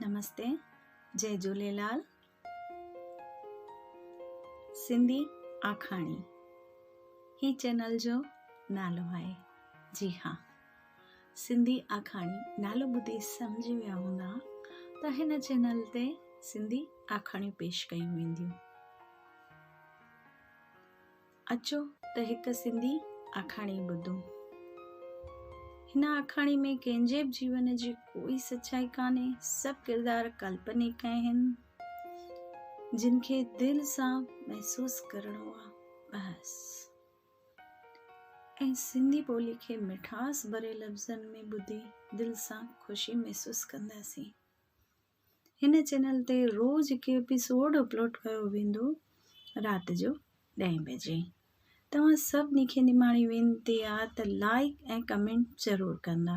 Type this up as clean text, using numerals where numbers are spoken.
نمستي جئي جهوليلال سنڌي آکاڻي هي چينل جو نالو آهي جي ها سنڌي آکاڻي نالو ٻڌي سمجهي ويا هوندا ته هن چينل تي سنڌي آکاڻيون پيش ڪيون وينديون اچو ته هڪ سنڌي آکاڻي ٻڌون. هن آکاڻي ۾ ڪنهن جي به جيون جي ڪوئي سچائي ڪانهي، سڀ ڪردار ڪالپنڪ آهن، جن کي دل سان محسوس ڪرڻو آ بس. ۽ سنڌي ٻولي کي مٺاس ڀري لفظن ۾ ٻڌي دل سان خوشي محسوس ڪنداسين. هن چينل تي روز هڪ ايپيسوڊ اپلوڊ ڪيو ويندو رات جو ڏهين بجي. توهان سڀني کي نماڻي وينتي آ ته لائيڪ ۽ ڪمينٽ ضرور ڪندا.